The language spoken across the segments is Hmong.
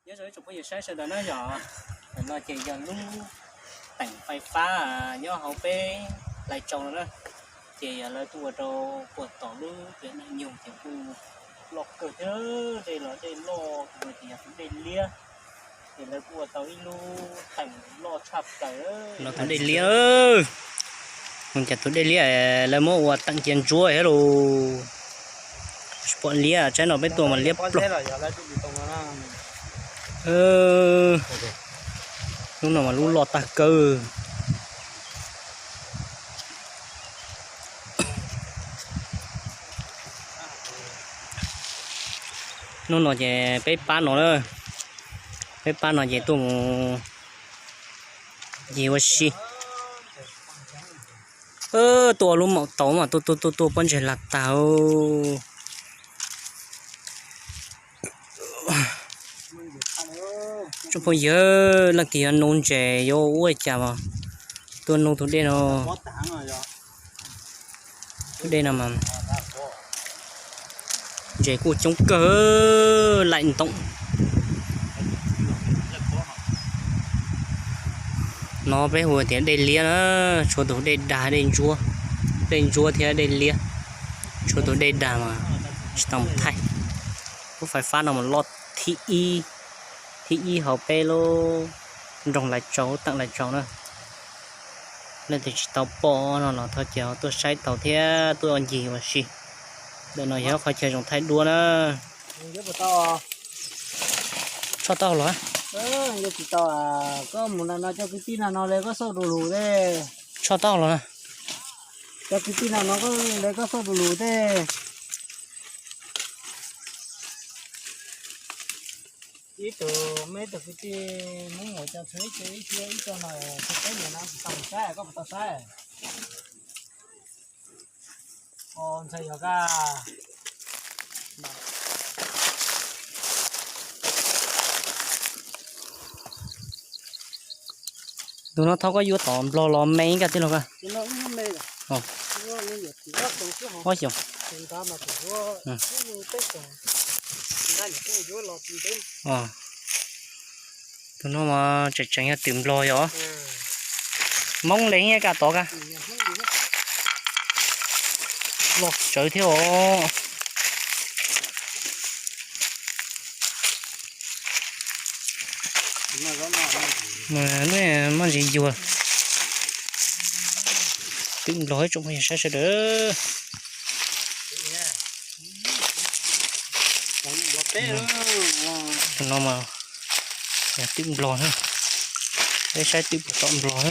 Nyob zoo ib tsoom phooj ywg saib sawv daws na yom, ntawm no ces yog lub teem fais fab nyob hauv peb Lais Tsau no na, ces yog lawv kuj ua rau puag tom lub tiam neej nyoog ces kuj loj kawg thiab, dej los dej loj kawg ces yog tus dej liab, ces lawv kuj ua tau ib lub teem loj tshaj plaws no tus dej liab. Ua cas tus dej liab lawv muab ua teem cia ntsuab thiab lauj. Tsis pom liab, tsaib no peb tuaj mas liab ploog. Lub no mas lub loj tag kawg. Hnub no ces peb pab no na, peb pab no ces tuaj mus yig ua si. Tuaj lub maum tau mas tuaj tuaj tuaj tuaj pob ntseg lag tag. Tsoom phooj ywg, leej twg yuav nug ntses yuav ua cas mas tuaj nug tus dej no. Tus dej no mas ntses kuj coob kawg, laim ntoos. No peb hu tias dej liab na, tshuav tus dej dag, dej ntsuab, dej ntsuab thiab dej liab, tshuav tus dej dag mas tsis tau mus thaij. Lub fais fab no mas loj thib ib, thib ib hauv peb lub nroog Lais Tsau, teem Lais Tsau na. Leej twg tsis tau pom no los thov caw tuaj saib tau thiab tuaj ncig ua si. Ntawm no yog qhov chaw zoo thaij duab na. Tshoj tau los? Koj mus no cov kwv tij no no le koj xauj du lug te. Tshoj tau los? Cov kwv tij no no le koj xauj du lug te. Ib tug me ib tug kwv tij Hmoob mus cov txhua ib tug ib tug ib tug no txhua teb nim no tsis tau saib, koj puas tau saib? Ntxhais yog ka. Tus no thaum koj yuav tom nplog los me ib nkag tij los ka. Ob xyoos. Tus no mas tseem tseem yog twm nplog yom. Moob le nyiaj ka tod ka. Loj tsawv thiab os. Muaj ntsis yuag. Twm nplog ib tsoom phooj ywg saib sawv daws. Tus no mas yog twm nplog na. Peb saib twm puag tom nplog na.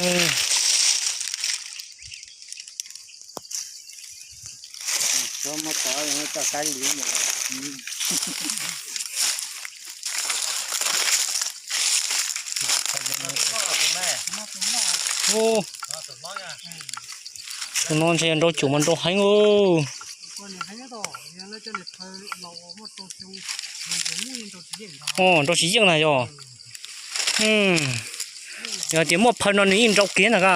Tus no ntshe yog nrau cum mas nrau heev. Nrau tsis yeej na yog. Yog tias muaj phaw no nws yeej nrau kiag ntag ka.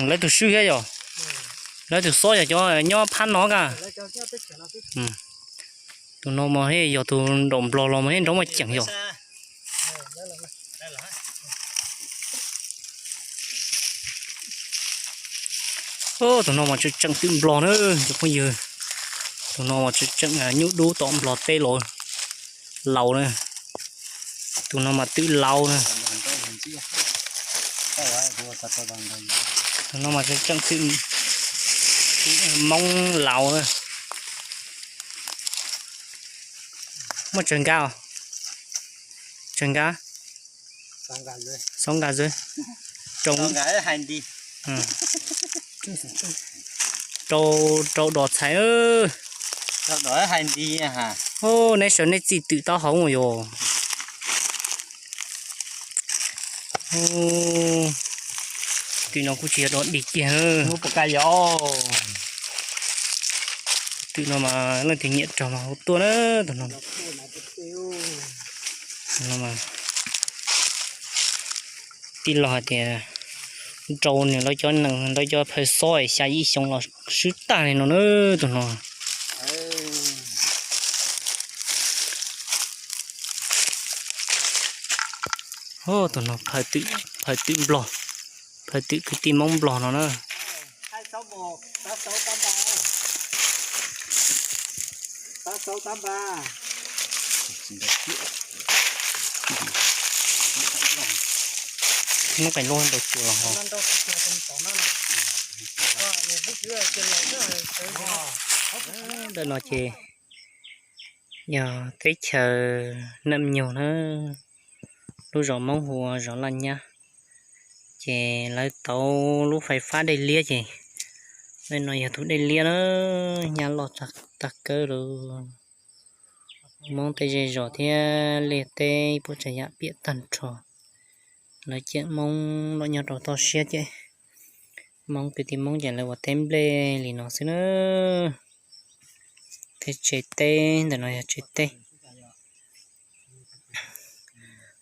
Lawv tus swb thiab yog. Lawv tus xob yog cov nyob phab no ka. Tus no mas yog tus nraum nplog los mas nrau muaj ceem yog. Tus no mas tseem tseem twm nplog na cov phooj ywg. Tus no mas tseem tseem nyuj dub tom nplog teb los laus na. Tus no mas twm laus na. Tus no mas tseem tseem twm Moob laus na. Muaj tsawg nkag? Tsawg nkag? Xob nkag xwb. Rau, rau dos txhais. Neb sawv neb txij twm taub hau yog. Twm no kuj tsis yog dog dig kiag. Twm no mas leej twg nyiam raug mas hu tuaj na. Tus no, tus no mas tij laug hais tias Rau nws lawv cov nees lawv cov phaw xob xya yim xyoo los swb tag li no na tus no. Tus no phaw twm nplog, phaw twm kwv tij Hmoob nplog no na. Hnub qes lub ntau tsuas los ho. Ntawm no ces yog teb chaws Nam Nyug na, lub zos Hmoob hu ua zos Laj Nyab. Ces lawv tauv lub fais fab dej liab ces, no yog tus dej liab na, nyab loj tag kawg lawm. Hmoob tej zej zos thiab liaj teb ib puas tsav yam piam tag nrho. Lawv ciam Hmoob los nyob rau toj siab ces, Hmoob kwv tij Hmoob ces lawv ua teb nplej li no xwb na. Thiab tsev teb ntawm no yog tsev teb.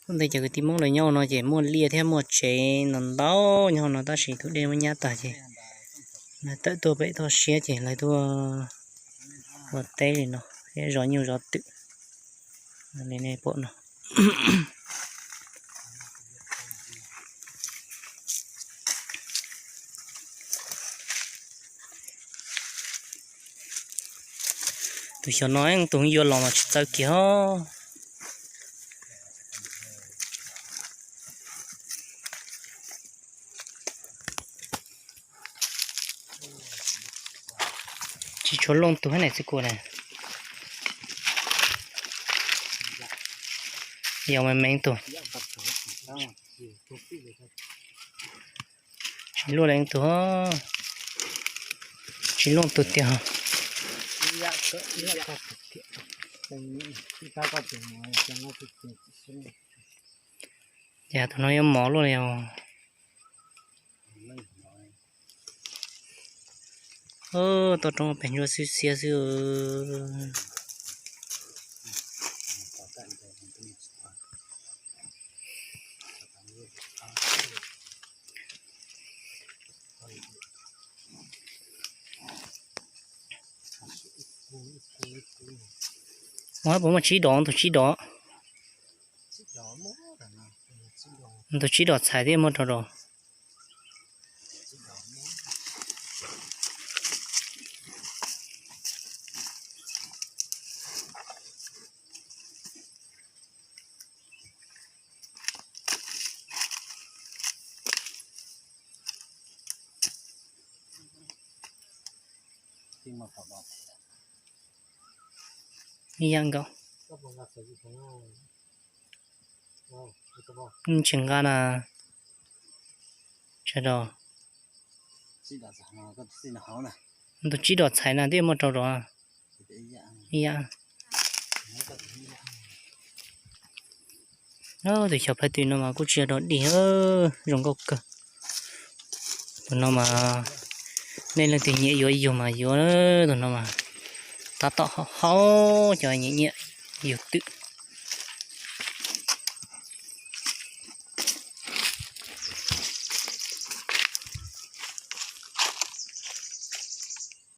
Ua ntej cov kwv tij Hmoob lawv nyob no ces muaj liaj thiab muaj tsev ntau ntau nyob no tab sis tus dej muab nyab tag ces lawv tawm tuaj pem toj siab ces lawv tuaj ua teb li no thiab zov nyuj zov twm li nej pom no. Tus xyov no tus yuav los mas tsis txawj kiag os. Tsis tshua looj tus hab ne txiv kuas ne. Yog me me tus. Tsis luaj leej tus, tsis luaj tus tiag. Ces tus no yuav mov luaj li os. Toj roob pem ntsuab xwb xiab xwb. Ua puas muaj tsib dos, tus tsib dos, tus tsib dos txhais thiab muaj rau dos. Ib yam nkaus. Tsis nqa na. Tsawg dos? Tus tsib dos txhais na twb muaj rau dos. Ib yam. Tus xyov phaj twm no mas kuj tsis yog dog dig, zoo nkauj kawg. Tus no mas nej leej twg nyiam yuav yug mas yuav, tus no mas tab tom haus haus cov nyiam nyiam yug twm.